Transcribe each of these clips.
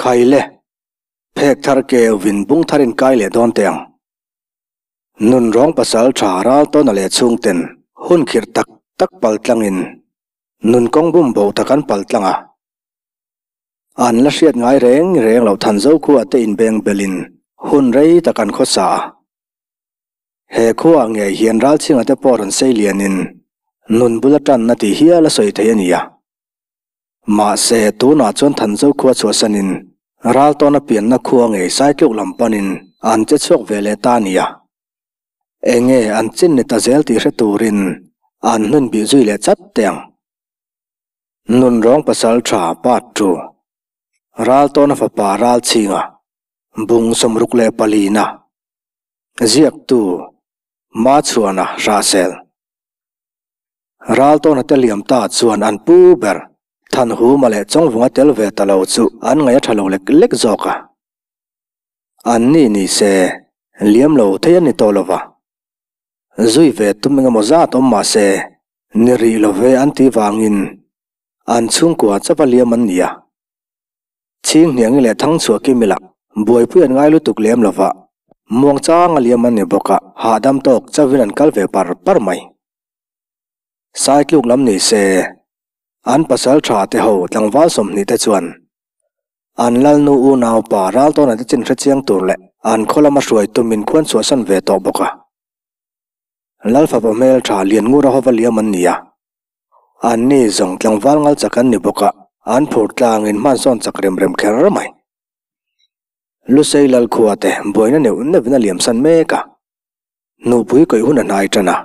Khai le, phek thar keuvin bung thar in kai leh dawn teh ang. Nunrawng pasal tha ral tawna leh chhungten hun khirh tak tak pal tlangin nun kawng bum bo tak an pal tlang a. An la hriat ngai reng reng loh Thanzo khua te inbeng belin hun rei tak an khawsa a. He khuaah ngei hian ralchhinga te pawh rawn sei lianin nun bul a tanna tih hial a sawi thei a ni a. Mahse, tunah chuan Thanzo khua chhuahsanin Raltawna pianna khua ngei Saitluk lam panin an che chhuak ve leh ta a ni a. Enge an chin ni ta zel tih hre turin an hnun bih zui leh chat teh ang. Nunrawng pasal tha part 2 Raltawna fapa Ralchhinga Bung 64 na Ziaktu Machhuana Hrahsel Raltawna te liam ta chuan an pu ber Thanhuma leh Chawngvunga tel ve ta lo chu an ngaih a tha lo lek lek zawk a. An ni ni se liam lo thei an ni tawh lo va. Zui ve tum engemaw zat awm mah se ni rih lo ve an tih vangin an chhungkua chauh a liam an ni a. Chhinghniangi leh Thangchhuah Kimila buaipui an ngai lutuk lem lo va, muangchang a liam an ni bawk a, hahdam tawk chauhin an kal ve par par mai. Saitluk lam ni se, an pasal tha te ho tlangval 20 te chuan an lalnu unaupa Raltawna te chin hrechiang tur leh an khaw lama hruai tumin khuan chhuahsan ve tawh bawk a. Lalfapa hmeltha Lianngura hova liam an ni a, Anni zawng tlangval ngal chak an ni bawk a, an phur tlangin hmansawn chak rem rem kher mai. Lusei Lalkhua te buaina neuh neuhin a liamsan mek a, nupui kawih hun a hnai tan a.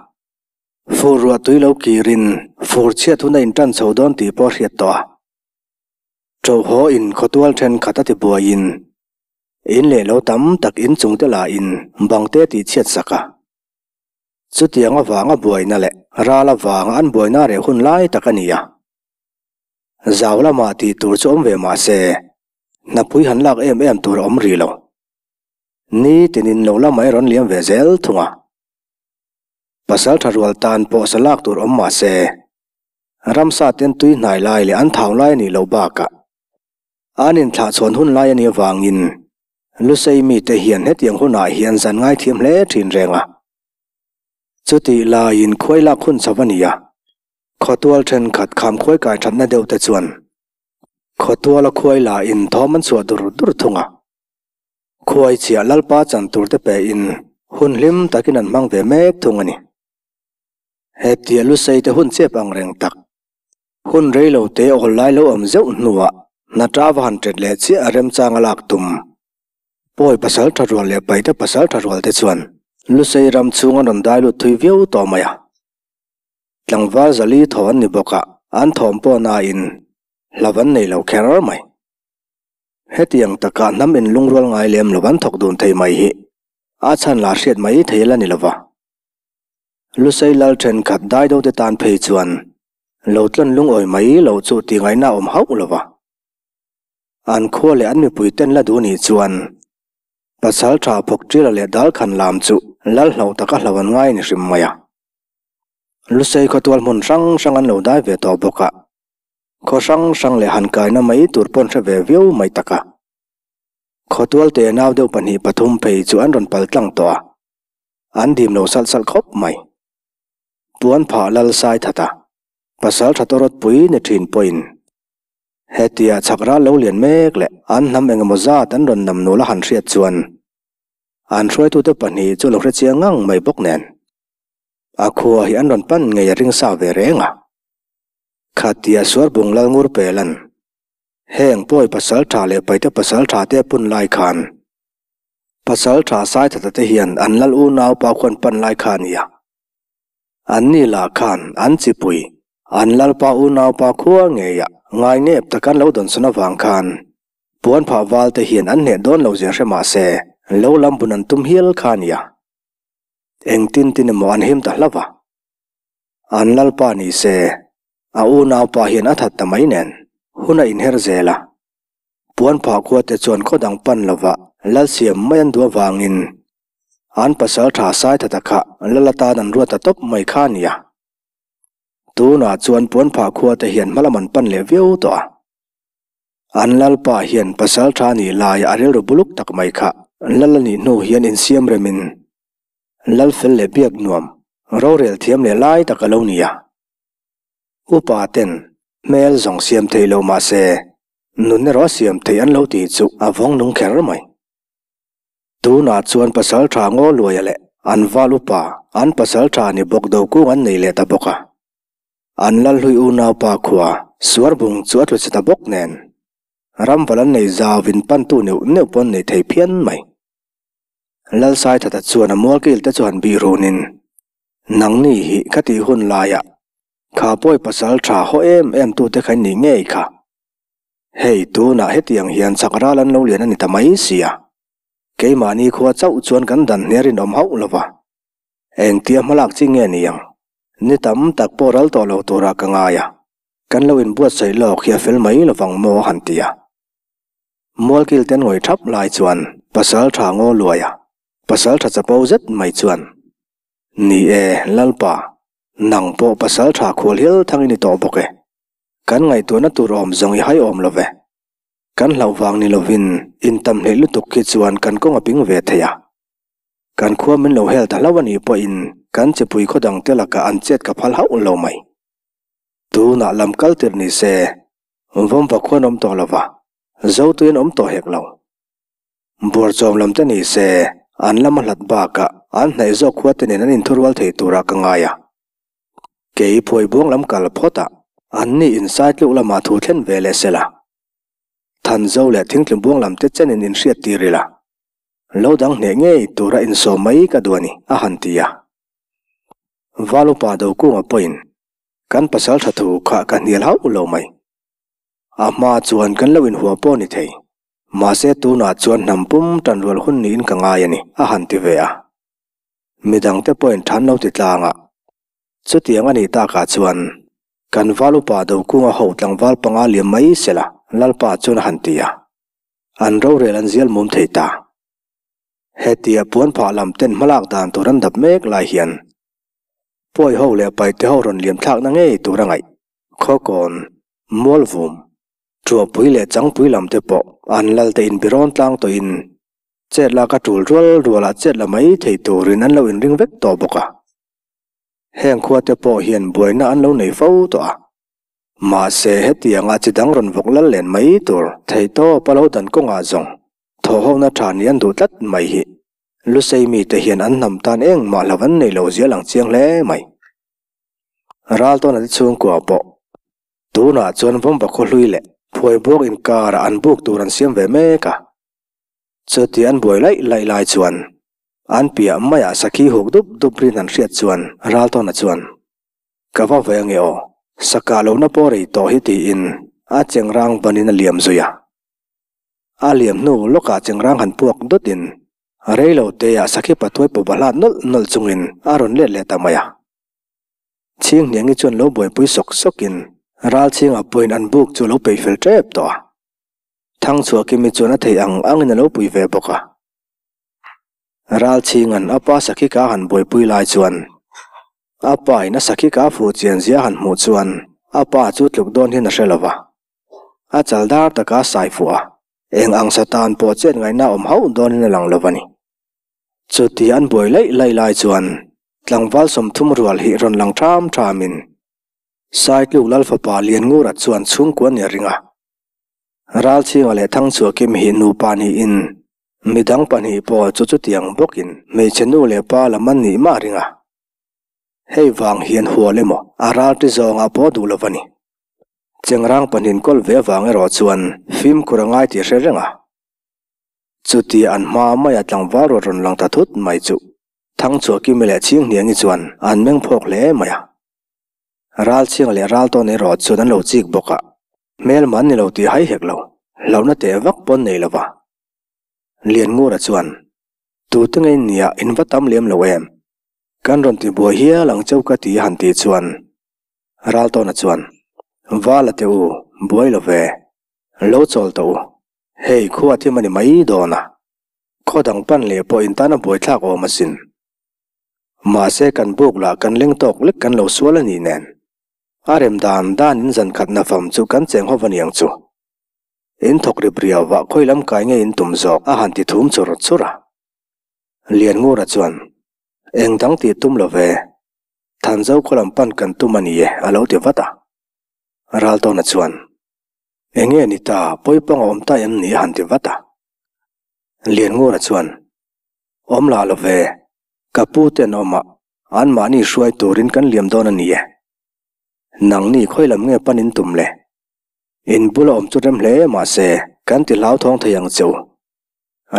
Fur ruah tui lo kirin fur chhiat hun a intan chho dawn tih pawh a hriat tawh a. Ṭohaw in khawtual thenkhat a ti buaiin in leh lo tam tak inchung te lahin bangte tih chhiat sak a. Chutiang avanga buaina leh ral avanga an buaina reh hun lai tak a ni a. Zau lamah tih tur chu awm ve mah se, hnapui han lak em em tur a awm rih lo. Ni tinin lo lamah i rawn liam ve zel thung a. Pasal tha rual tan pawh sa lak tur awm mah se, ramsa ten tui hnai lai leh an thau lai a nih loh bakah an inthlah chhawn hun lai a nih avangin Lusei mite hian hetiang hunah hian zan ngaithiam hle thin reng a. Chutih laiin khuai lak hun chho a ni a, khawtual thenkhat kham khuai kai thatna deuh te chuan khawtuala khuai lahin thawm an chhuah dur dur thung a. Khuai chhiah Lalpa chan tur te pein hun hlim takin an hmang ve mek thung a ni. Hetia Lusei te hun chep ang reng tak Hun rei lo te awl lai lo awm zeuh hnuah Hnata va han ṭet leh chiah a remchang a lak tum. Pawi pasal ṭha rual leh paite pasal ṭha rual te chuan Lusei ram chhung an rawn dai lut thui viau tawh mai a. Tlangval zali thaw an ni bawk a, an thawm pawh nain hlav an nei lo kher mai. Hetiang taka hnam inlungrual ngai lem lo an thawk dun thei mai hi a chhan lah hriat mai thei la ni lo va. Lusei lal thenkhat daido te tan phei chuan lo tlawn lungawi mai lo chu tih ngaihna a awm hauh lo va. An khua leh an mipui ten la duh nih chuan pasal tha phawk tila leh dal khan lam chu lal hloh taka hlo an ngai a ni hrim mai a. Lusei khawtual hmun hrang hrang an lo dai ve tawh bawk a, khaw hrang hrang leh han kaina mai tur pawn hre ve viau mai tak a. Khawtual te nau deuh pahnih pathum phei chu an rawn pal tlang tawh a. An dim lo salh salh khawp mai. Puan phah lal sai that a, pasal tha tawrawt pui ni thin pawhin hetia chhak ral lo lian mek leh an hnam engemaw zat an rawn nam nul a han hriat chuan an hruaitute pahnih chu lo hre chiang ngang mai bawk nen a khua hi an rawn pan ngei a ring sa ve reng a. Khatia Suarbung lal ngur pelan heng pawi pasal tha leh paite pasal tha te pun lai khan Pasal tha Saithata te hian an lal unau pa khuan pan lai kha a ni a. An ni lah khan an chipui, an lalpa unau pa khua ngeia ngai nep tak an lo dawnsawn avang khan puan phah val te hian an hneh dawn lo zia hre mah se lo lam bun an tum hial kha a ni a. Engtin tin emaw an him ta hlauh a. An lalpa ni se, a unau pa hian a that ta mai nen hun a inher zel a. Puan phah khua te chuan khaw dang pan lova lal siam mai an duh avangin an pasal tha Saithata kha lal atan an ruat ta tawp mai kha a nia. Tunah chuan puan phah khua te hian hmalam an pan leh viau tawh a. An lalpa hian pasaltha nih laia a rilru buluk tak mai kha lal a nih hnu hian insiam remin lal fel leh biak nuam rorel thiam leh lai tak a lo ni a. Upa ten hmel zawng siam thei lo mah se nun erawh a siam thei an lo tih chu a vawng nung kher mai. Tunah chuan pasaltha ngaw luaia leh an val upa an pasaltha ni bawk do kung an nei leh ta bawk a. An Lalhlui unaupa khua Suarbung chu a tlu chhe ta bawk nen ramval an nei zauin pantu neuh neuh pawh an nei thei phian mai. Lalsaithata chuan a mualkil te chu han bih runin, Nangni hi ka tih hun laiah kha pawi pasaltha haw em em tute kha in nih ngei kha. Hei, tunah hetiang hian chak ral an lo lian a ni ta mai sia. Keimahni khua chauh chuan kan dan hne rinawm hauh lo va. Engtia hmalak chi nge ni ang? Ni tam tak pawh ral tawh lo turah ka ngai a. Kan lo inbuatsaih lawk hi a fel mai lovang maw a han ti a. Mualkil te an ngawi thap lai chuan pasal tha ngaw luai a, pasal tha chapo zet mai chuan, Ni e, Lalpa, nang pawh pasal tha khual hial thang i ni tawh bawk e. Kan ngaihtuahna tur awm zawng i hai awm lo ve. Kan hlauh vang ni lovin intam hleih lutuk khi chuan kan kawng a ping ve thei a. Kan khua min lo hel ta hlauh a nih pawhin kan chipui khaw dangte lakah an chet ka phal hauh lo mai. Tunah lam kal tirh ni se, vawmva khuan awm tawh lo va, Zotui an awm tawh hek lo. Buarchawm lam te ni se, an lama hlat bakah an hnaih zawk khua te nen an inthurual thei turah ka ngai a. Kei phuai buang lam kal phawt a, an ni insai tluk lamah thu thlen ve leh se la. Thanzo leh thingtling buang lam te chenin inhriat tir ila. Lo dang hneh ngei tura insawm mai ka duh a ni, a han ti a. Val upa Dokunga pawhin kan pasal tha thu kha ka hnial hauh lo mai. A hma chuan kan lo inhua pawh ni thei. Mahse tunah chuan hnam pum tanrual hun niin ka ngai a ni, a han ti ve a. Midangte pawhin than lo ti tlang a. Chutiang a nih takah chuan kan val upa Dokunga ho tlangval panga liam mai sela Lalpa chuan a han ti a. An rorel an zial mum thei ta. Hetia puan phah lam ten hmalak dan tur an dap mek lai hian pawi ho leh paite ho rawn liam thlakna ngei tur a ngaih. Khawkawn, Mualvum, Tuahpui leh Changpui lam te pawh an lalte inbirawn tlang tawhin Chet lak a tul rual rualah chet la mai thei turin an lo inring vek tawh bawk a. Heng khuate pawh hian buaina an lo nei fo tawh a. Mahse, hetianga chi dang rawn vawk lal len mai tur theihtawp a lo dan kawngah zawng thawhhona tha nih an duh tlat mai hi Lusei mite hian an hnam tan engmah hlauh an nei lo zial ang chiang hle mai. Raltawna te chhungkua pawh tunah chuan Vawmba khawhlui leh Phuaibuak inkarah an buk tur an siam ve mek a. Chuti an buai laih laih lai chuan an piah maiah sakhi huk dup dup rin an hriat chuan Raltawna chuan, Ka va ve ange aw, sakah lohna pawh rei tawh hi tiin a chengrang banin a liam zui a. A liam hnu lawkah chengrang han puak dawtin rei lo teah sakhi pathuai pawh va hlat nawlh nawlh chungin a rawn let leh ta mai a. Chhinghniangi chuan lo buaipui sawk sawkin Ralchhinga pawhin an buk chu a lo peih fel tep tawh a. Thangchhuahkimi chuan a theih ang angin a lo pui ve bawk a. Ralchhinga'n a pa sakhi ka han buaipui lai chuan a pa in a sakhi ka fuh chian zia han hmuh chuan a pa chu tluk dawn hian a hre lo va. A chal dar taka a sai fuh a, eng ang sa tan pawh chet ngaihna awm hauh dawnin a lang lo va ni. Chuti an buai laih laih lai chuan tlangval 30 rual hi rawn lang ṭham ṭhamin Saitluk Lal fapa Lianngura chuan chhungkua nia ring a. Ralchhinga leh Thangchhuahkim hi nupa niin midang pahnih pawh chu chutiang bawkin hmeichhe nu leh pa lam an nih mah ring a. Hei vang hian hual emaw a ralti zawngah pawh duh lo va ni. Chengrang pahnihin kawl ve avang erawh chuan fimkhur a ngai tih hre reng a. Chutia an hma maia tlangval ruat rawn lang ta thut mai chu Thangchhuahkimi leh Chhinghniangi chuan an meng phawk hle mai a. Ralchhinga leh Raltawn erawh chuan an lo chik bawk a. Hmelma an ni lo tih hai hek lo, hlauhna teh vak pawn nei lo va. Lianngura chuan, Tute ngei nia in va tam lem lo em? Kan rawn ti buai hial ang cheu ka ti a han tih chuan, Raltawna chuan, Vala teh u, buai lo ve, lo chawl tawh u, hei khua thim a ni mai dawn a, khaw dang pan leh pawh in tan a buaithlak awm asin. Mahse kan buk lah kan leng tawk lek kan lo sual a nih nen. A rem dan dan in zan khat na fam chu kan cheng ho va niang chu. In thawk rip riau vah khawi lam kai nge in tum zawk a han ti thum chur chur a. Lianngura chuan, Eng dang tih tum lo ve, Thanzo khaw lam pan kan tum a ni e a lo ti vat a. Raltawna chuan, Eng nge ni ta, pawipang a awm ta em ni a han ti vat a. Lianngura chuan, Awm lah lo ve, ka pu te an awm a, anmahni hruai turin kan liam dawn a ni e. Nangni khawi lam nge pan in tum le? In bula awm chu rem hle mahse, kan ti hlauthawng thei ang che u.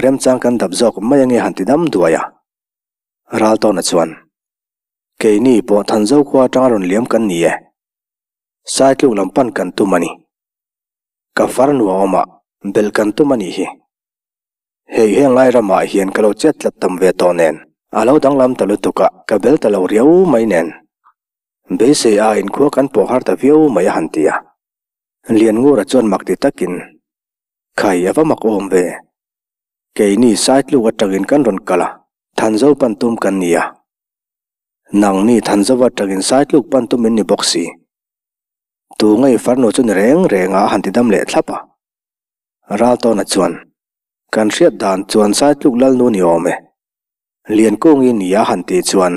Remchang kan dap zawk mai ange han ti dam duai a. Raltawna chuan, Keini pawh Thanzo khua atanga rawn liam kan ni e. Saitluk lam pan kan tum a ni. Ka farnu a awm a, belh kan tum a nih hi. Hei heng lai ramah hian ka lo chet tlat tam ve tawh nen, a lo danglam ta lutuk a, ka bel ta lo riau mai nen. Beisei a inkhua kan pawh har ta viau mai a han ti a. Lianngura chuan mak ti takin, Khai a va mak awm ve. Keini Saitluk atangin kan rawn kal a, Thanzo pan tum kan ni a. Nangni Thanzo atangin Saitluk pan tum in ni bawk si. Tu ngei farnu chu ni reng reng a han ti dam leh thlap a. Raltawna chuan, Kan hriat dan chuan Saitluk Lalnu ni awm e. Liankungi ni a han tih chuan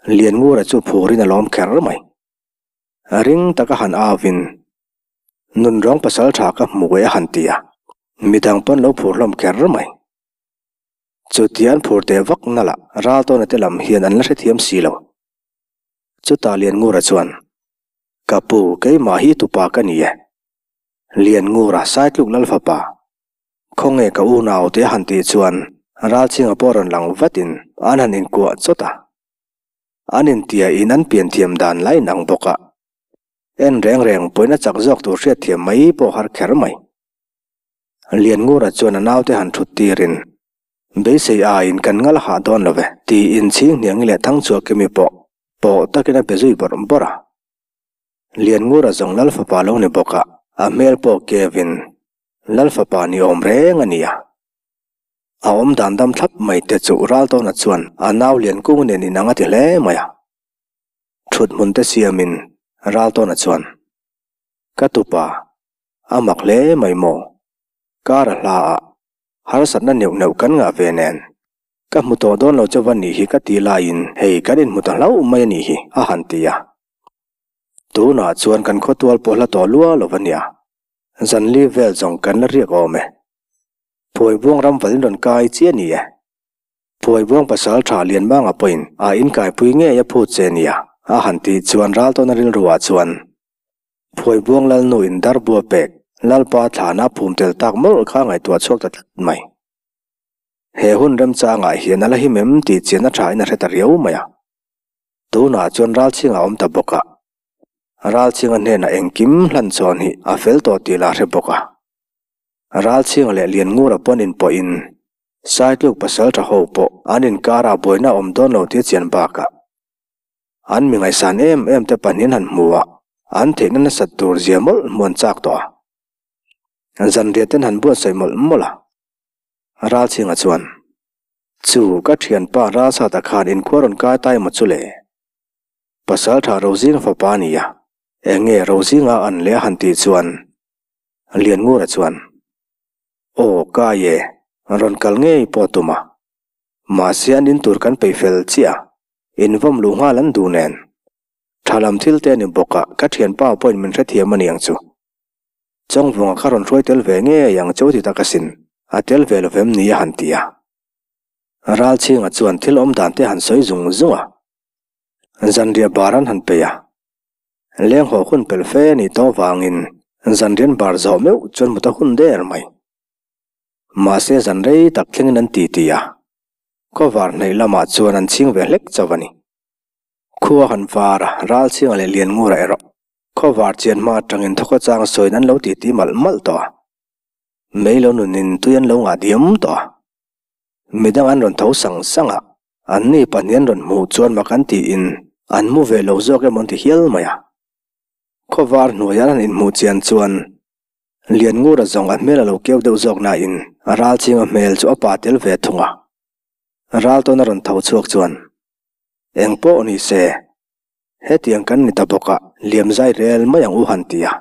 Lianngura chu phurin a lawm kher mai. Ring taka han auvin, Nunrawng pasal tha ka hmu e a han ti a, midang pawn lo phur hlawm kher mai. Chutia an phur teh vak na lah Raltawna te lam hian an la hrethiam si lo. Chutah Lianngura chuan, Ka pu, keimah hi tupa ka ni e. Lianngura Saitluk Lalfapa, khawnge ka unau te a han tih chuan Ralchhinga pawh rawn lang vatin an han inkuah chawt a. An intiahin an pianthiam dan la inang bawk a. En reng reng pawhin a chak zawk tur hriatthiam mai pawh har kher mai. Lianngura chuan a naute han thut tirin, Beisei aiin kan ngal hah dawn lo ve, tiin Chhinghniangi leh Thangchhuakimi pawh pawh takin a be zui bawrh bawrh a. Lianngura zawng Lal fapa lo ni bawk a, a hmel pawh kevin Lal fapa ni awm reng a ni a. A awm dan dam thlap mai te chu Raltawna chuan a nau Liankung nen inang a ti hle mai a. Thut hmun te siamin Raltawna chuan, Ka tupa, a mak hle mai maw? Kar a hla a, harsatna neuh neuh kan ngah ve nen. Ka hmu tawh dawn lo che va nih hi ka ti laiin hei kan inhmu ta hlauh mai a nih hi, a han ti a. Tunah chuan kan khawtual pawh hla tawh lua lo va nia. Zanli vel zawng kan la riak awm e. Phuaibuang ram valin rawn kai chiah a ni e. Phuaibuang pasal tha Lianmanga pawhin a inkaipui ngei a phut che nia, a han tih chuan Raltawna rilruah chuan Phuaibuang Lalnu in darbua pek Lalpa thlana phum tel tak mawlh kha ngaihtuah chhuak ta tlat mai. He hun remchangah hian a la him em tih chian a thain a hre ta riau mai a. Tunah chuan Ralchhinga a awm ta bawk a. Ralchhinga hnenah engkim hlan chawn hi a fel tawh tih lah hre bawk a. Ralchhinga leh Lianngura pawn inpawhin Saitluk pasal tha ho pawh an inkarah buaina a awm dawn lo tih a chian bakah an mi ngaihsan em em te pahnihin han hmu a, an theihna nasat tur zia mawlh hmu an chak tawh a. Zanriah ten han buatsaih mawlh mawlh a. Ralchhinga chuan. Chu ka thianpa Ralsata khan inkhua rawn kai ta emaw chu le? Pasal tha Rozinga fapa a ni a, eng nge Rozinga an leh a han tih chuan Lianngura chuan, Aw kai e, rawn kal ngei pawh tum a, mahse an in tur kan peih fel chiah a, invawm luh nghal an duh nen. Tha lam thil te a ni bawk a, ka thianpa pawhin min hrethiam a ni ang chu. Chawngvunga kha rawn hruai tel ve ngei ang chu ti tak asin, a tel ve lo vem ni a han ti a. Ralchhinga chuan thil awm dan te han sawi zung zung a. Zanriah bar an han peih a. Leng haw hun pel fe a nih tawh vangin zanrian bar zawh meuh chuan mut a hun der mai. Mahse zan rei tak thlengin an ti ti a. Khawvar hnaih lamah chuan an chhing ve hlek chauh a ni. Khua han var a, Ralchhinga leh Lianngura erawh Khawvar chian hma atangin thawka chang sawiin an lo titi malh malh tawh a. Mei lo nunin tui an lo ngah diam tawh a. Midang an rawn tho sang sang a, anni pahnih an rawn hmuh chuan mak an tiin an mu ve lo zawk emaw an ti hial mai a. Khawvar hnuaiah an han inhmuh chian chuan Lianngura zawng a hmel a lo keu deuh zawk nain a ralchhinga hmel chu a pa tel ve thung a. Raltawn a rawn tho chhuak chuan, Eng pawh ni se, Hetiang kan ni ta bawk a, liam zai rel mai ang u han ti a.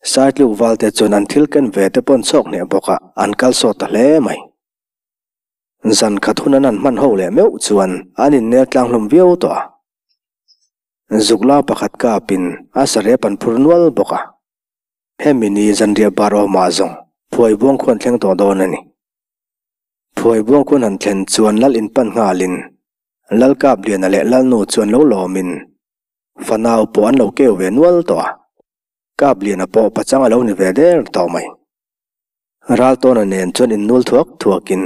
Saitluk valte chuan an thil ken ve te pawn chhawk hneh bawk a, an kal sawt ta hle mai. Zan khat hun an han hman ho leh meuh chuan an innel tlang hlawm viau tawh a. Zuk la pakhat kapin a sarep an phur nual bawk a. Hemi ni zanriah bar awmah zawng Phuaibuang khuan thleng tawh dawn a ni. Phuaibuang khuan han thlen chuan Lal inpan nghalin Lalkapliana leh Lalnu chuan lo lawmin fanau pawh an lo keu ve nual tawh a. Kapliana pawh pachang a lo ni ve der tawh mai. Raltawna nen chuan innul thuak thuakin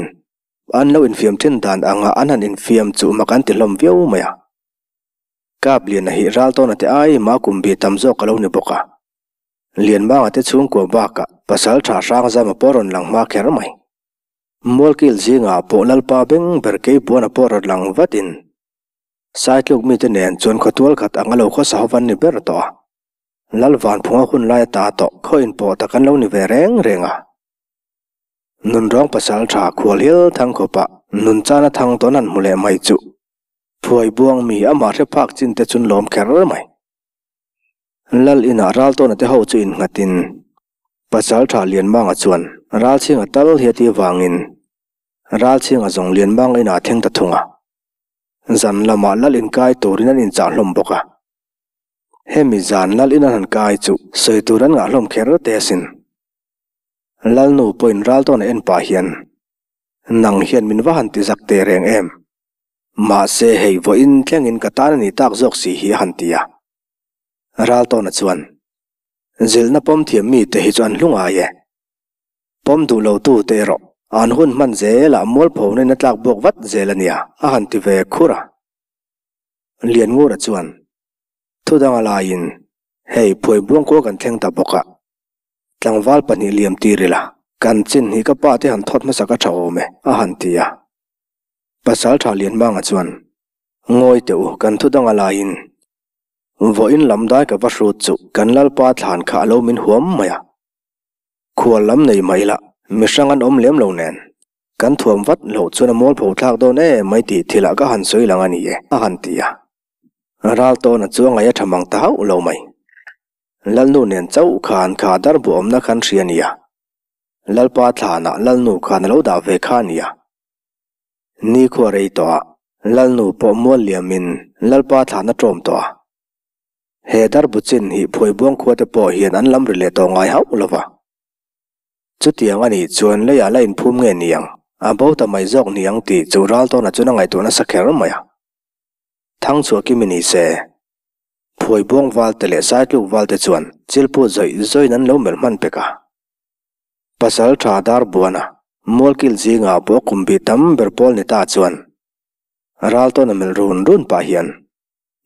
an lo infiam thin dan anga an han infiam chu mak an ti hlawm viau mai a. Kapliana hi Raltawna te ai mah kum bi tam zawk a lo ni bawk a. Lianmanga te chhungkua bakah pasal tha Hrangzama pawh rawn lang hma kher mai. Mualkil zingah pawh Lalpa beng ber Keipuana pawh rawn lang vatin Saitluk mite nen chuan khawtual khat ang a lo khawsa ho van ni ber tawh a. Lal Vanphunga hun lai ata tawh khaw inpawh tak an lo ni ve reng reng a. Nunrawng pasal tha khual hil thang khawpah nun chana thang tawn han hmu leh mai chuh. Phuai buang mi amah hre phak chin te chun lawm kher mai. Lal inah Raltawna te ho chu innghatin pasal tha Lianmanga chuan Ralchhinga tal hi a ti vangin Ralchhinga zawng Lianmanga inah a thleng ta thung a. Zan lamah lal inkai turin an inchah hlawm bawk a. Hemi zan lal in an han kai chu sawi tur an ngah hlawm kher te asin. Lalnu pawhin Raltawna en pah hian, Nang hian min va han ti zak teh reng em? Mahse hei vawiin thlengin ka tan a nih tak zawk si hi a han ti a. Raltawna chuan, Zilhna pawm thiam mite hi chu an hlu ngai e. Pawm duh lo tute erawh an hun hman zelah mualpho nain a tlak buak vat zel a nia a han ti ve khur a. Lianngura chuan, Thu danga laiin hei phuaibuang khua kan thleng ta bawk a, tlangval pahnih liam tir ila, kan chin hi ka pa te han thawt hmasa ka tha awm e a han ti a. Pasal tha Lianmanga chuan, Ngawi teh u, kan thu danga laiin vawiin lam dai ka va hrut chu kan Lalpa thlan kha a lo min huam mai a. Khual lam nei mah ila mihrang an awm lem lo nen, kan thuam vat loh chuan a mualpho thlak dawn em mai tih thilah ka han sawi lang a ni e, a han ti a. Raltawna chu a ngaih a tha mang ta hauh lo mai. Lalnu nen chauh khan kha dar buahawmna khan hria a nia. Lalpa thlanah Lalnu khan a lo dah ve kha a nia. Nikhua rei tawh a, Lalnu pawh mual liamin Lalpa thlan a ṭawm tawh a. He darbu chin hi Phuaibuang khuate pawh hian an lam ri leh tawh ngai hauh lo va. Chutiang a nih chuan leiah la inphum nge niang, a bo ta mai zawk niang tih chu Raltawna chuan a ngaihtuah nasa kher mai a. Thangchhuah Kimi ni se, Phuaibuang valte leh Saitluk valte chuan chilput zawih zawihin an lo melh hman pek a. Pasal tha Darbuana, Mualkil zingah pawh kum bih tam ber pawl ni ta chuan Raltawna melh run run pah hian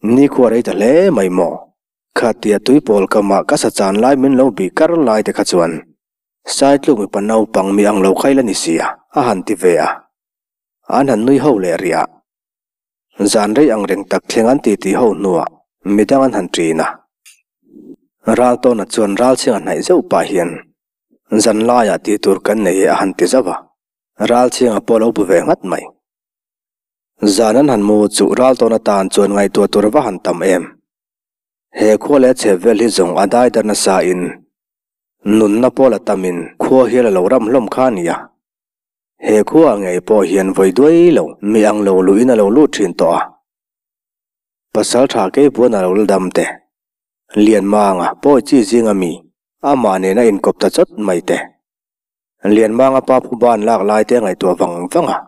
Nikhua rei ta hle mai maw? Khatia tuipawl kamah ka sa chan lai min lo bih kar lai te kha chuan Saitluk mipa naupang mi ang lo kha ila ni sia a han ti ve a. An han nui ho leh rih a. Zan rei ang reng tak thleng an titi ho hnuah midang an han ṭin a. Raltawna chuan Ralchhinga hnaih zeuh pah hian zan laiah tih tur kan nei e a han ti zauh a. Ralchhinga pawh a lo bu ve nghat mai. Zan an han mu chu Raltawn atan chuan ngaihtuah tur va han tam em. He khua leh chhep vel hi zawng a dai dar nasa in nunna pawl a tam in khua hial a lo ram hlawm kha a nia. He khua ah ngei pawh hian vawi duai lo mi ang lo luh in a lo lut thin tawh a. Pasal tha Keipuan a lo la dam te, Lianmanga pawi chi zinga mi amah nen a inkawp ta chawt mai te, Lianmanga pa phuban lak lai te a ngaihtuah vang vang a.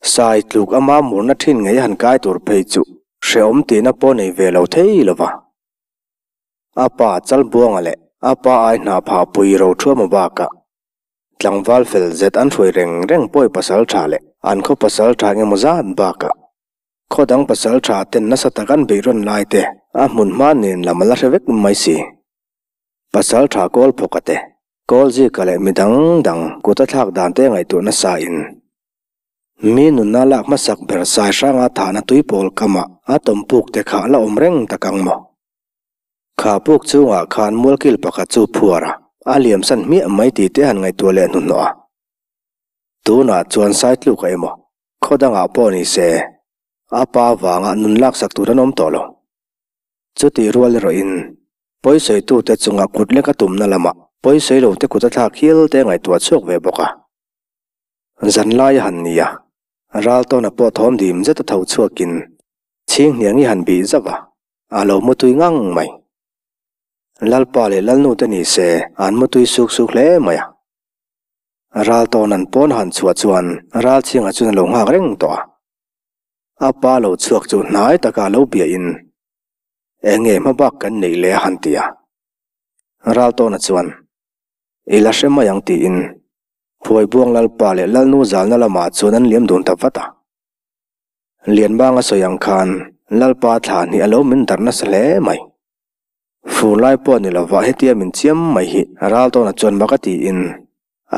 Sai tluk ama murna thin ngei a han kai tur phei chu hrehawm tihna pawh nei ve lo thei lo va. A pa Chalbuanga leh a pa ai hna phah pui Rothuama bakah tlangval fel zet an hruai reng reng pawi pasal tha leh an khaw pasal tha engemaw zat bakah khaw dang pasal tha ten nasa tak an beih rawn lai te a hmun hma nen lam a la hre vek mai si. Pasal tha kawl phawka te, kawl zika leh mi dang dang kut a thlak dan te ngaihtuah nasa in Mi nunna lak hmasak ber sai hranga thahna tuipawl kamah a tawm puk te kha la awm reng tak ang maw? Kha puk chungah khan mualkil pakhat chu phuar a, a liamsan hmiah mai tih te han ngaihtuah leh hnuhnawh a. Tunah chuan Saitluk a emaw, khaw dangah pawh ni se, a pa vanga nun laksak tur an awm tawh lo. Chutih rual erawhin. Pawisawitute chunga kut lek a tumna lamah pawisawilote kut a thlak hial te ngaihtuah chhuak ve bawk a. Zanlai a han ni a, Raltawna pawh thawm dim zet a tho chhuakin Chhinghniang i han bih zauh a, a lo mutui ngang mai. Lalpa leh Lalnute ni se an mutui suk suk hle mai a. Raltawna'n pawn a han chhuah chuan Ralchhinga chuan a lo nghak reng tawh a. A pa lo chhuak chu hnai takah lo biahin Eng nge hma bak kan neih leh a han ti a. Raltawna chuan, I la hre mai ang tiin Phuaibuang Lalpa leh Lalnu zalna lamah chuan an liam dun ta vat a. Lianbanga sawi ang khan Lalpa thla hnih a lo min darh nasa hle mai. Fur lai pawh ni lova hetia min chiam mai hi Raltawna chuan mak a tiin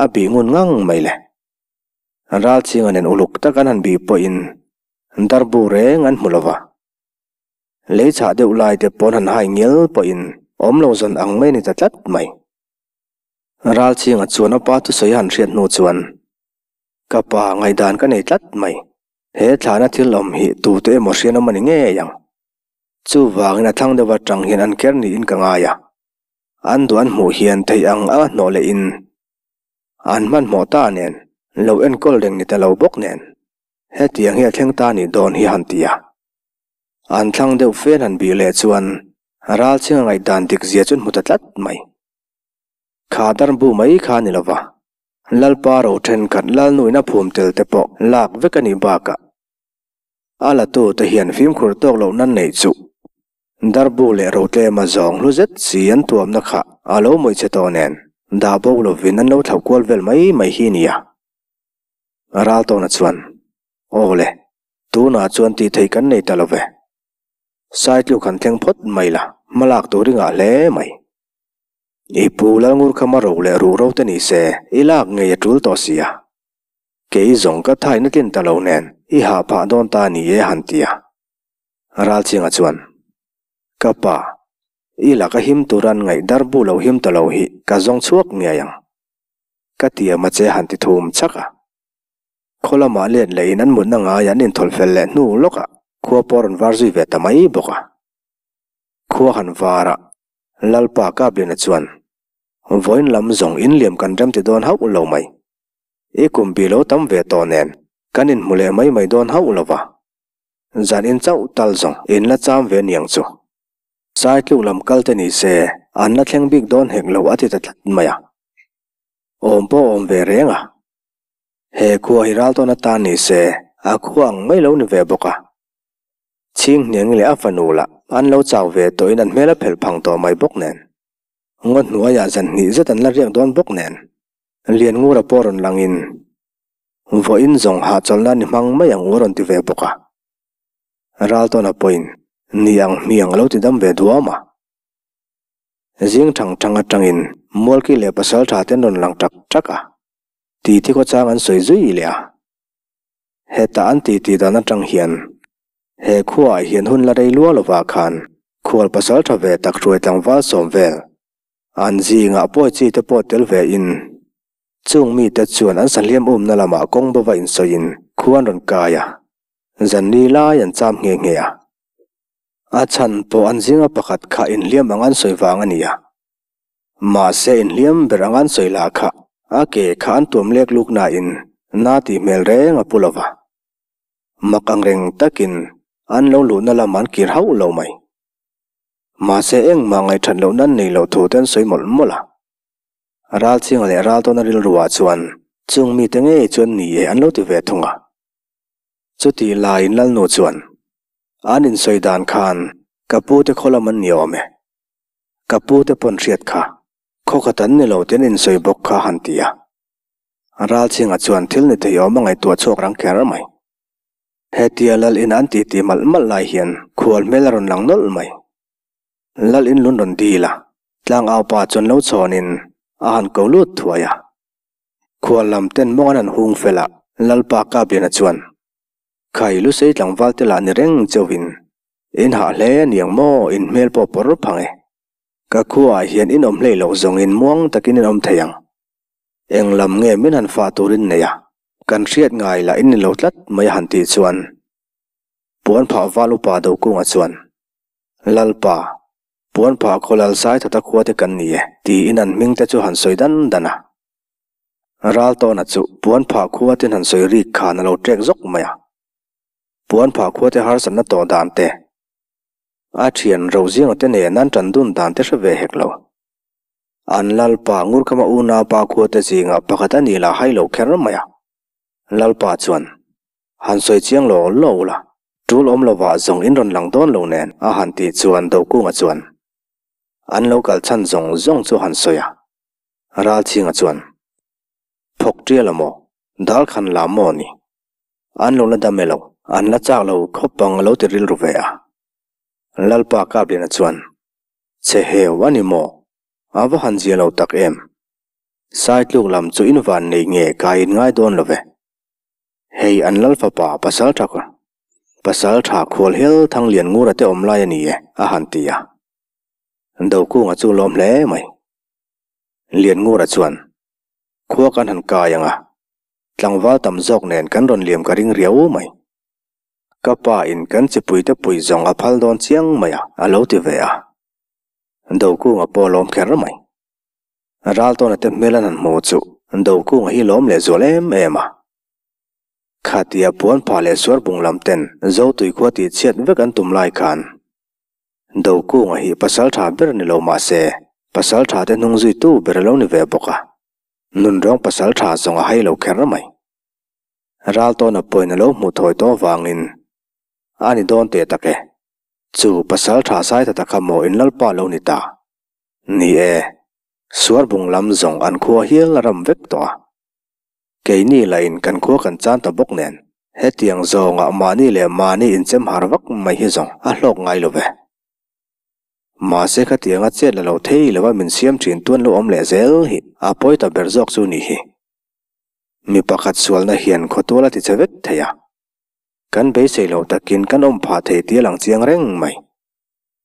a bih ngun ngang mai le. Ralchhinga nen uluk tak an han bih pawhin darbu reng an hmu lova. Lei chhah deuh lai te pawn han hai ngial pawhin awm lo zawn ang mai a ni ta tlat mai. Ralchhinga chuan a pa thusawi a han hriat hnu chuan, Ka pa ngaihdan ka nei tlat mai. He thlahna thil awm hi tute emaw hrian awm a ni ngei ang. Chuvangin a thlang deuh atang hian an ker niin ka ngai a. An duh an hmuh hian theih ang anga hnawh lehin an hmanhmawh ta nen, lo enkawl reng ni ta lo bawk nen, hetiang hi a thleng ta nih dawn hi a han ti a. An thlang deuh fe an han bih leh chuan Ralchhinga ngaihdan dik zia chu an hmu ta tlat mai. Kha darbu mai kha a ni lova. Lalpa ro thenkhat Lalnuin a phum tel te pawh lak vek a nih bakah a latu te hian fimkhur tawk loh nan neih chu darbu leh ro tlema zawng hlu zet si an tuamna kha a lo mawih che tawh nen dah bo lovin an lo thlauh kual vel mai mai hi nia. Raltawna chuan, Aw le, tunah chuan tih theih kan nei ta lo ve. Saitluk han thleng phawt mai la, hmalak tur i ngah hle mai. I pu Lalngur kha ma ro leh ruh ro te ni se, i lak ngei a tul tawh si a. Kei zawng ka thaina tlin ta lo nen, i hah phah dawn ta ni e han ti a. Ralchinga chuan, Ka pa, i laka him turan ngaih dar bu lo him ta lo hi ka zawng chhuak ngei ang. Ka tiam a che han ti thum chak a. Khaw lamah let lehin an mutna ngaiah an inthawlh fel leh hnu lawkah khua pawh a rawn var zui ve ta mai bawk a. Khua han var a, Lalpa Kabliana chuan, Vawiin lam zawng in liam kan rem ti dawn hauh lo mai. I kum bi lo tam ve tawh nen kan inhmu leh mai mai dawn hauh lo va. Zan in chauh tal zawng in la cham ve niang chu. Saitluk lam kal te ni se an la thleng bik dawn hek lo a ti ta tlat mai a. Awm pawh awm ve reng a. He khua hi ral tawn atan ni se a khua ang mai lo ni ve bawk a. Chhinghniang leh a fanu lah an lo chau ve tawhin an hmel a phelh phang tawh mai bawk nen. Ngaw hnuaiah zan hnih zet an la riak dawn bawk nen. Lianngura pawh rawn langin vawiin zawng hahchawlhna ni hmang mai ang u a rawn ti ve bawk a. Raltawna pawhin ni ang hmiang a lo ti dam ve duam a. Zing thang thang atangin Mualki leh Pasaltha te an rawn lang tak tak a, titi khawchang an sawi zui leh a. Heta an titi dan atang hian he khuaah hian hun la rei luah lovah khan khual pasal tha ve tak hruai tlangval sawm vel an zingah pawi chi te pawh tel ve in chung mite chuan an sahliam umna lamah kawng bova insawiin khua an rawn kai a, zan ni lai an cham nghe nghe a. A chhan pawh an zinga pakhat kha inhliam ang an sawi vang a ni a. Mahse inhliam ber ang an sawi lah kha a ke kha an tuam lek luk nain na tih hmel reng a pu lo va. Mak ang reng takin an lo luhna lam an kir hauh lo mai. Mahse engmah ngaihthat loh nan nei loh thu te an sawi mawlh mawlh a. Ralchhinga leh Raltawna rilruah chuan chung mite ngei chuan ni e an lo ti ve thung a. Chutih laiin Lalnu chuan an insawi dan khan ka pute khaw lam an ni awm e. Ka pu te pawn hriat kha, khaw khat an ni lo ten insawi bawk kha han ti a. Ralchhinga chuan thil ni thei awm a ngaihtuah chhuak rang kher mai. Hetia Lal in an titi malh malh lai hian khual hmel a rawn lang nawlh mai. Lal in lun rawn dil a, tlangau pa chuan lo chhawnin a han ko lut thuai a. Khual lam ten mawng an han hung fel a, Lalpa Kabliana chuan, Khai Lusei tlangval te lah ni reng chauhin In hah hle a niang maw, in hmel pawh pawr phang e. Ka khuaah hian in awm hlei loh zawngin muang takin in awm thei ang. Eng lam nge min han fah turin nei a, kan hriat ngai lah in ni lo tlat mai a han tih chuan puan phah val upa Dokunga chuan, Lalpa, Puanphah khaw lal Saithata khua te kan ni e, tiin an hming te chu han sawi dan dan a. Raltawna chu Puanphah khua ten han sawi rik khan a lo ṭek zawk mai a. Puanphah khua te harsatna tawh dan te, a ṭhian Rozinga te nen an ṭan dun dan te hre ve hek lo. An Lalpa Ngurkhama unaupa khua te zingah pakhat a nih lah hai lo kher mai a. Lalpa chuan, Han sawi chiang lo lo ula, ṭul awm lovah zawng in rawn lang dawn lo nen a han tih chuan Dokunga chuan an lo kal chhan zawng zawng chu han sawi a. Ralchhinga chuan, Phawk ṭial a maw? Dal khan la maw ni? An lo la dam e lo, an la chak lo khawp ang a lo ti rilru ve a. Lalpa Kapliana chuan, Che heu a ni maw? A va han zia lo tak em? Saitluk lam chu in van nei nge kai in ngai dawn lo ve. Hei an lal fapa pasal tha pasal tha khual hel thang lian ngur a te awm lai a ni e a han ti a. Dokunga chu lawm hle mai. Lian ngura chuan khua kan han kai ang a, tlangval tam zawk nen kan rawn liam ka ring riau mai. Ka pa in kan chipui te pui zawng a phal dawn chiang mai a a lo ti ve a. Dokunga pawh lawm kher mai. Raltawna te hmel an han hmu chu Dokunga hi lawm leh zual em em a. Khatia puan phah leh suar bung lam ten Zotui khua tih chhiat vek an tum lai khan Dokunga hi pasal tha ber ni lo mah se pasal tha te hnung zui tu ber a lo ni ve bawk a. Nunrawng pasal tha zawng a hai lo kher mai. Raltawna pawhin a lo hmuh thawi tawh avangin a ni dawn teh tak e. Chu pasal tha sai ta tak kha maw in Lalpa lo ni ta. Ni e, Suarbung lam zawng an khua hial a ram vek tawh a. Keini lahin kan khua kan chan ta bawk nen, hetiang zawngah mahni leh mahni inchem har vak mai hi zawng a hlawk ngai lo ve. Mahse khatianga chet la lo thei lova min siam thin tuan lo awm leh zel hi a pawi ta ber zawk chu ni hi. Mi pakhat sualna hian khawtual a ti che vek thei a. Kan beisei loh takin kan awm phah thei tih a lang chiang reng mai.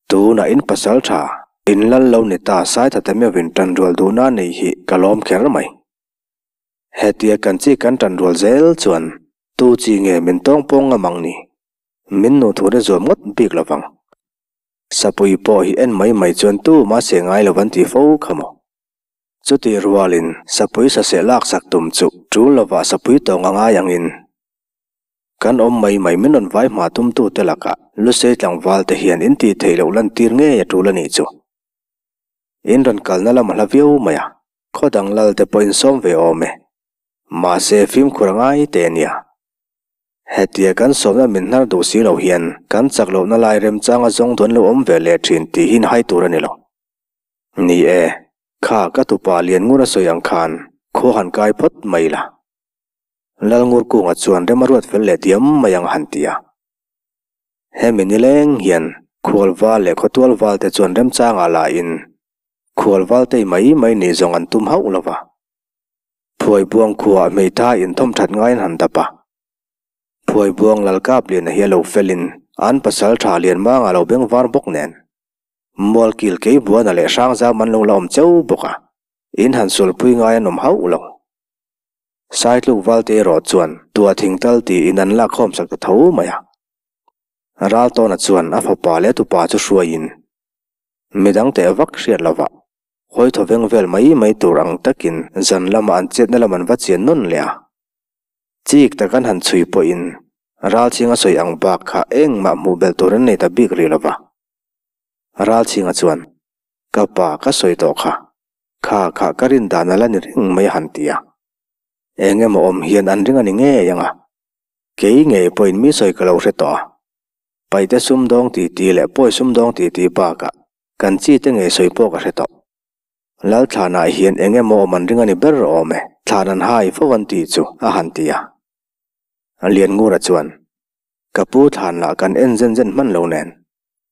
Tunah in pasal tha, in lal lo ni ta Saitha te meuhin tan rual duhna nei hi ka lawm kher mai. Hetia kan chi kan tan rual zel chuan tu chi nge min tawng pawng ngam ang ni? Min nu thu te zuam ngawt bik lo vang. Sapui pawh hi en mai mai chuan tu mah se ngai lo an ti fo kha maw? Chutih rualin sapui saseh laksak tum chu tul lovah sapui tawng a ngai angin Kan awm mai mai min rawn vai hma tumtute lakah Lusei tlangval te hian in tih theih loh lantir ngei a tul a nih chu. In rawn kalna lam a hla viau mai a, khaw dang lal te pawh in sawm ve awm e. Mahse fimkhur a ngai teh a nia. Hetia kan sawmna min hnar duh si lo hian kan chak lohna lai remchanga zawng duan lo awm ve leh thin tih hi inhai tur a ni lo. Ni e, kha ka tupa lian ngur a sawi ang khan khua han kai phawt mai la. Lalngurkunga chuan rem a ruat fel leh diam mai ang a han ti a. Hemi nileng hian Khualval leh Khawtualval te chuan remchangah lahin Khualval tei mai mai nih zawng an tum hauh lo va. Phuaibuang khuaah hmeithai inthawm that ngaiin han dap a. Phuaibuang Lalkapliana hi a lo felin an pasal tha Lianmanga lo beng var bawk nen Mualkil Keibuana leh Hrangzam an lo la awm cheu bawk a, in han sulpui ngai an awm hauh lo. Saitluk Valte erawh chuan tua thing tal tiin an lak khawm sak ta tho mai a. Raltawna chuan a fapa leh a tupa chu hruaiin midang teh vak hriat lovah hawi thaw veng vel mai mai tur ang takin zan lama an chetna lam an va chian nawn leh a. Chik tak an han chhui pawhin Ralchhinga sawi ang bak kha engmah hmuh belh tur an nei ta bik rih lova. Ralchhinga chuan, Ka pa ka sawi tawh kha. Kha kha ka rin dan a la ni reng mai a han ti a. Eng emaw awm hian an ring a ni ngei ang a. Kei ngei pawhin mi sawi ka lo hre tawh a. Paite sumdawng titi leh pawi sumdawng titi bakah kan chi te ngei sawi pawh ka hre tawh. Lalthlanah hian eng emaw awm an ring a ni ber awm e, thlan an hai fo an tih chu a han ti a. Lianngura chuan, Ka pu thlan lah kan en zen zen hman lo nen,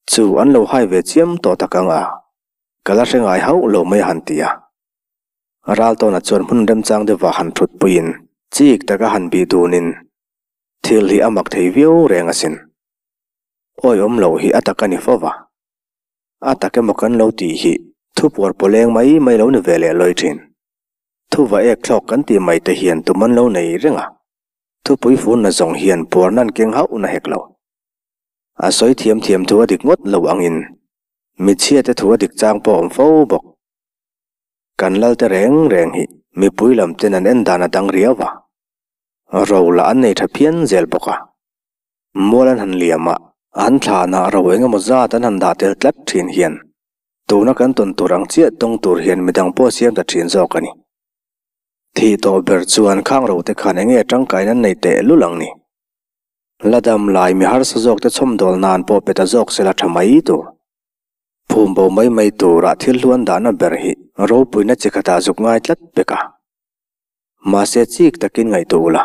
chu an lo hai ve chiam tawh tak ang a. Ka la hre ngai hauh lo mai a han ti a. Raltawna chuan hmun remchang deuhah han thut puiin chik taka han bih dunin thil hi a mak thei viau reng asin. Awi awm loh hi a tak a ni fo va. A tak emaw kan lo tih hi thupuar pawleng mai mai lo ni ve leh lawi thin. Thuva ek thlawk kan tih mai te hian tum an lo nei reng a. Thupui funna zawng hian puarna an keng hauh na hek lo. A sawi thiam thiam thu a dik ngawt lo angin. Michhiate thu a dik chang pawh a awm fo bawk. Kan lalte reng reng hi mipui lam ten an en dan a dang riau a, ro lah an nei tha phian zel bawk a. Mual an han liam a, an thlanah ro eng emaw zat an han dah tel tlat thin hian tuna kan tawn tur ang chiah tawng tur hian midang pawh siam ta thin zawk a ni. Thih tawh ber chuan khang ro te khan enge tangkain an nei teh lul ang ni. La dam lai mi harsa zawk te chhawmdawl nan pawh pe ta zawk sela tha mai tur. Phum bo mai mai turah thil hluan dahna ber hi ropuina chi khatah zuk ngai tlat pek a. Mahse chik takin ngaihtuah ula,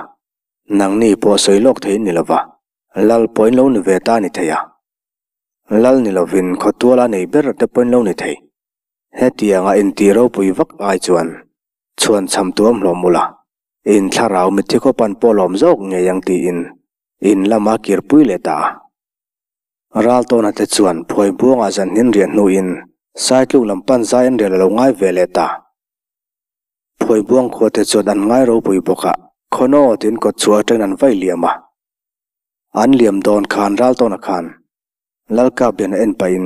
nangni pawh sawi lawk thei ni lova, lal pawhin lo ni ve ta ni thei a. Lal ni lovin khawtuala nei ber te pawhin lo ni thei. Hetianga intih ropui vak ai chuan chhuan chham tuam hlawm ula, in thlarau mitthi khawpan pawh lawm zawk ngei ang tiin in lama kirpui leh ta a. Raltawna te chuan phuai buangah zanhnin riah hnuin Saitluk lam pan zai an rial a lo ngai ve leh ta. Phuai buang khua te chuan an ngai ropui bawk a, khawnaw tiin kawt chhuah atangin an vai liam a. An liam dawn khan Raltawna khan Lalkapliana en pahin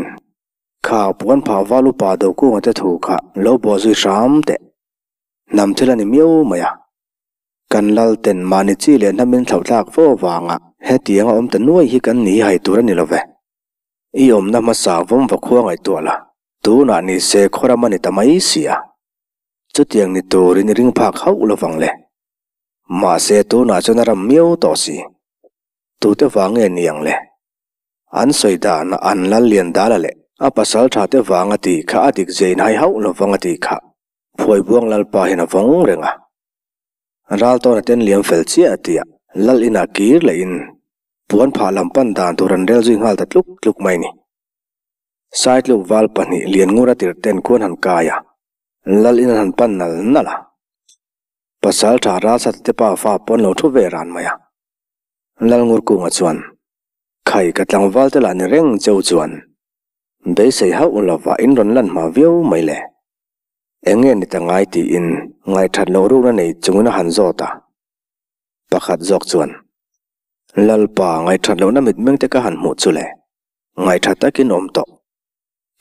kha puan phah val upa Dokunga te thu kha lo bawh zui hram teh. Hnam thil a ni miau mai a. Kan lal ten mahni chi leh hnamin thlauhthlak fo avanga hetianga awm ta nuai hi kan ni hai tur a ni lo ve. I awmna hmasa vawm va khua ngaihtuah la, tunah ni se khawram a ni ta mai si a. Chutiang ni turin i ring phak hauh lovang le. Mahse tunah chuan a ram miau tawh si. Tute vang nge ni ang le? An sawi dan an lal lian dala leh a pasal tha te vang a tih kha a dik zein hai hauh lovang a tih kha Phuaibuang Lalpa hian a vawng reng a. Raltawna ten liam fel chiah a ti a, Lal inah kir lehin puan phah lam pan dan tur an rel zui nghal ta tluk tluk mai ni. Saitluk val pahnih lian ngur a tirh ten khuan han kai a, Lal in an han pan nal nal a. Pasal tha Ralsata te pa fa pawn lo thu ve ran mai a. Lal Ngurkunga chuan, Khai ka tlangval te lah ni reng cheu chuan beisei hauh lova in rawn lan hma viau mai le. Eng nge ni ta ngai tiin ngaihthat loh rukna nei chungin a han zawt a. Pakhat zawk chuan, Lalpa ngaihthat lohna mitmeng te ka han hmuh chu le, ngaihthat takin awm tawh.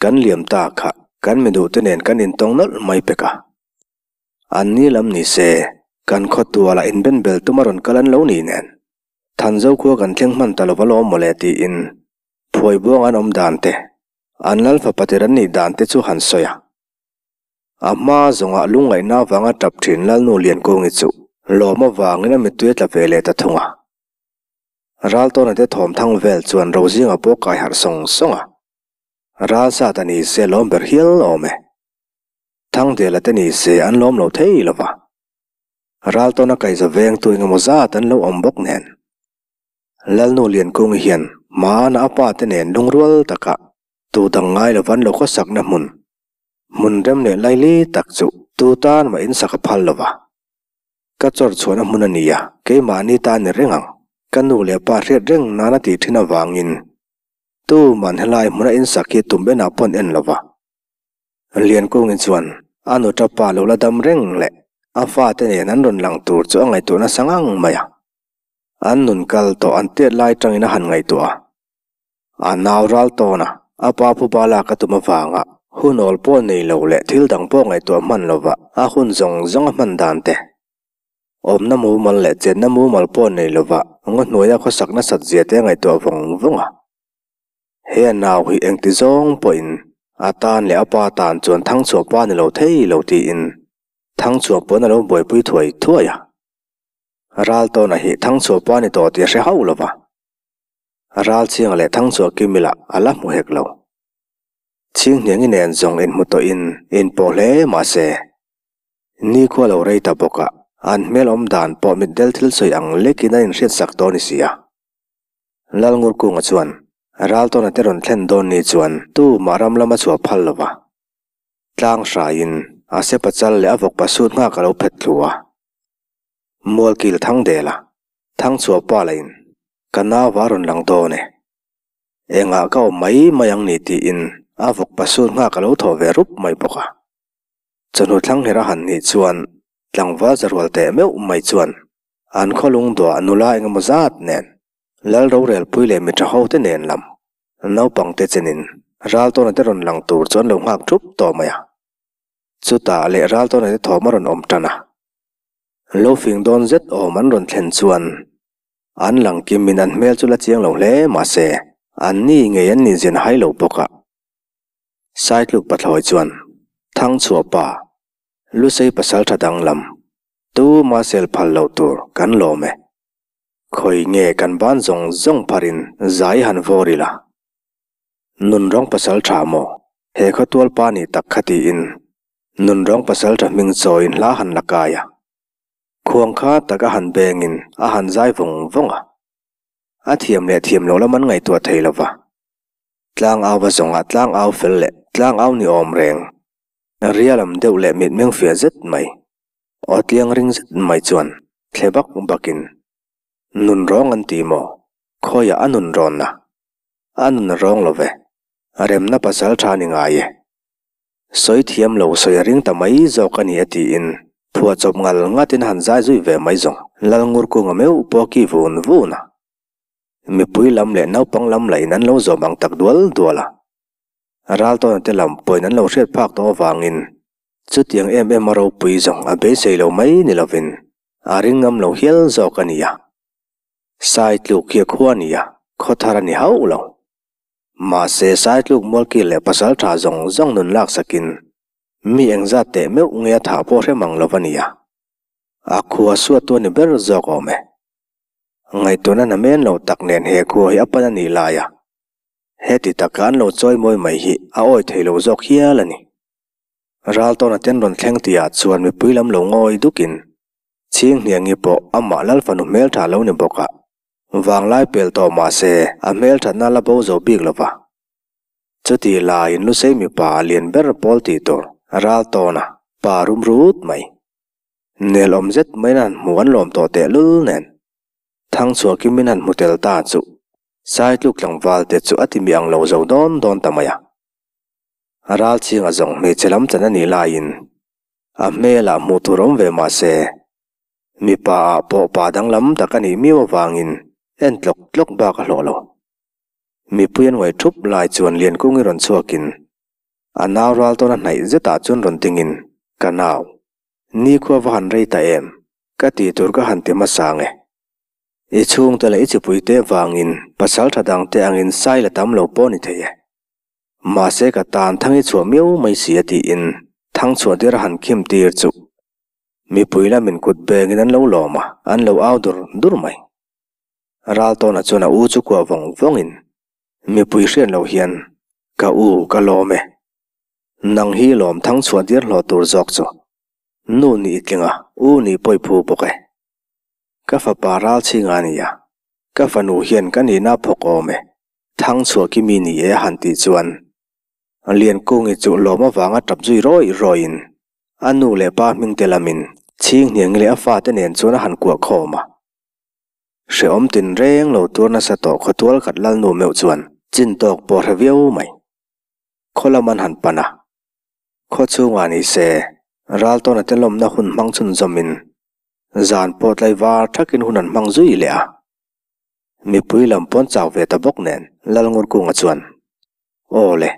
Kan liam ta kha kan mi duhte nen kan intawng nawlh mai pek a. An ni lam ni se, kan khawtualah inbenbel tum a rawn kal an lo ni nen. Thanzo khua kan thleng hman ta lova lawm mawle tiin Phuaibuang an awm dan te, An lal fapa tir an nih dan te chu han sawi a. A hma zawngah lungngaihna avanga tap thin Lalnu Liankungi chu lawm avangin a mittui a tla ve leh ta thung a. Raltawna te thawm thang vel chuan Rozinga pawh kai harh sawng sawng a. Ralsat a ni se lawm ber hial awm e. Thangdela te ni se an lawm lo thei lo va. Raltawna kaiza vengtu engemaw zat an lo awm bawk nen. Lalnu Liankungi hian hmana a pa te nen lungrual taka tu dang ngai lovan lo khawsakna hmun, hmun rem leh laili tak chu tu tan mah insak a phal lova. Ka chawr chhuahna hmun a nia, keimahni ta ni reng ang, ka nu leh pa hriat reng nan a tih thin avangin tuman helai hmuna insak hi tum enah pawn en lova. Liankungi chuan a nuta pa lo la dam reng leh a fate nen an rawn lang tur chu a ngaihtuah nasa ngang mai a. An nun kal tawh an tiat lai tangin a han ngaihtuah a. A nau ral tawn a, a pa phuba lak a tum avanga hun awl pawh nei lo leh thil dang pawh ngaihtuah hman lova a hun zawng zawng a hman dan te. Awmna mumal leh chenna mumal pawh nei lova ngaw hnuaia khawsak nasat zia te a ngaihtuah vawng vawng a. He a nau hi engti zawng pawhin a tan leh a pa tan chuan thangchhuah pa ni lo thei lo tiin thangchhuah pawn a lo buaipui thuai thuai a. Raltawna hi Thangchhuah pa ni tawh tih a hre hauh lo va. Ralchhinga leh Thangchhuah Kimila a la hmu hek lo. Chhinghniangi nen zawng inhmu tawhin inpawh hle mah se, nikhua lo rei ta bawk a, an hmel awm dan pawh mitdel thil sawi ang lekin an inhriatsak dawn i si a. Lalngurkunga chuan Raltawna te rawn thlen dawn ni chuan tumah ram lama chhuah phal lo va. Tlang hraiin a sepa chal leh a vawkpa sut nghak a lo phet thlu a. Mualkil Thangdela, Thangchhuah pa lahin, Ka nau a rawn lang dawn e. Engah ka awm mai mai ang ni tiin a vawk pasut nghak a lo thaw ve rup mai bawk a. Chawhnu thlangher a han nih chuan tlangval zarual teh meuh mai chuan an khawlung duah nula engemaw zat nen Lal rorelpui leh mi tha ho te nen lam naupang te chenin Raltawna te rawn lang tur chu an lo nghak thup tawh mai a. Chutah leh Raltawna te thawm a rawn awm tan a. Lo fing dawn zet awm an rawn thlen chuan an lang kimin an hmel chu la chiang lo hle mahse an ni ngei an nih zin hai lo bawk a. Saitluk pathlawi chuan Thangchhuah pa Lusei pasal tha danglam tuma sel phal loh tur kan lawm e. Khawi nge kan ban zawng zawng pharin zai han vawr ila. Nunrawng pasal tha maw? He khawtual pa nih tak kha tiin Nunrawng pasal tha hming chawiin hla han la kai a. Khuang kha tak a han bengin a han zai vawng vawng a. A thiam leh thiam loh lam an ngaihtuah thei lo va. Tlang au va zawngah tlang au fel leh tlang au ni awm reng. Rialam deuh leh mitmeng fiah zet mai, aw tliang ring zet mai chuan thle bak bakin, Nunrawng an ti maw? Khawiah a nunrawn a? A nun a rawng lo ve. A remna pasal tha ni ngai e. Sawi thiam lo sawi a ring ta mai zawk a ni a tiin phuahchawp ngal ngatin a han zai zui ve mai zawng. Lalngur kunga meuh pawh a ki vun vun a. Mipui lam leh naupang lam lahin an lo zawm ang tak dual dual a. Raltawna te lam pawhin an lo hriat phak tawh avangin chutiang em em a ropui zawng a beisei lo mai ni lovin a ring ngam lo hial zawk a ni a. Saitluk hi a khua a ni a, khaw thar a ni hauh lo. Mahse, Saitluk mualkil leh pasal tha zawng zawng nun laksakin mi engzat teh meuh nge a thah pawh hre mang lo a ni a. A khua suattu a ni ber zawk awm e. Ngaihtuahna na men lo tak nen he khua hi a pan a nih lai a, heti taka an lo chawi mawi mai hi a awi thei lo zawk hial a ni. Raltawna ten rawn thleng tihah chuan mipui lam lo ngawi dukin Chhinghniangi pawh amah Lalfanu hmeltha lo ni bawk a, vanglai pel tawh mah se a hmelthatna la bo zo bik lo va. Chutih laiin Lusei mipa a lian ber pawl tih tur ral tawn a, pa rum rut mai. Nel awm zet maiin han hmu an lawm tawh tehlul nen. Thangchhuah kimin han hmu tel ta chu Saitluk tlangval te chu a ti mi ang lo zo dawn dawn ta mai a. Ral chhinga zawng hmeichhe lam chan a nih laiin A hmelah hmuh tur awm ve mah se, mipa ah pawh pa danglam tak a nih miau avangin en tlawk tlawk bak a hlawh lo. Mipui an ngaih thup lai chuan Liankungi rawn chhuakin a nau ral tawn a hnaih zetah chuan rawn dingin, Ka nau, nikhua va han rei ta em? Ka tih tur ka han ti hmasa ang e. I chhungte leh i chipuite vangin pasal tha dangte angin sai la tam lo pawh ni thei e. Mahse ka tan thang i chhuah miau mai si a tiin thang chhuah tir a han khim tir chu mipui lamin kut bengin an lo lawm a, an lo au dur dur mai. Raltawna chuan a u chu kuah vawng vawngin mipui hriat loh hian ka u ka lawm e, nang hi lawm thang chhuah tir hlawh tur zawk chu nu nih i tling a, u nih pawh i phu bawk e. Ka fapa Ralchhinga a ni a, ka fanu hian ka nihna a phawk awm e. Thangchhuah khi mi ni e a han tih chuan Liankungi chu lawm avanga tap zui rawih rawihin a nu leh pa hming te lamin Chhinghniangi leh a fate nen chuan a han kuah khawm a. Hrehawm tinreng lo tur nasa tawh khawtual khat Lalnu meuh chuan chin tawk pawh hre viau mai. Khaw lam an han pan a. Khaw chhungah ni se Raltawna te lawmna hun hmang chhunzawmin zan pawh tlaivar thakin hun an hmang zui leh a. Mipui lam pawn chau ve ta bawk nen Lalngurkunga chuan, Aw le,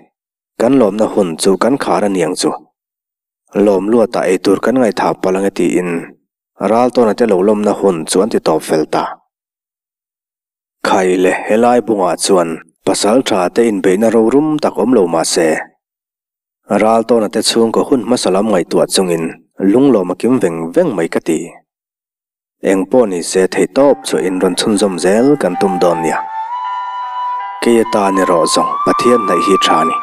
kan lawmna hun chu kan khar a niang chu. Lawm luatah eitur kan ngaihthah palh ange tiin Raltawna te lo lawmna hun chu an ti tawp fel ta. Khai le helai bungah chuan pasal tha te inbeihna rorum tak awm lo mah se, Raltawna te chhungkaw hun hmasa lam ngaihtuah chungin lunglawm a kim veng veng mai ka ti. Eng pawh ni se theih tawp chu in rawn chhunzawm zel kan tum dawn nia. Kei atan erawh zawng Pathian hnaih hi tha a ni.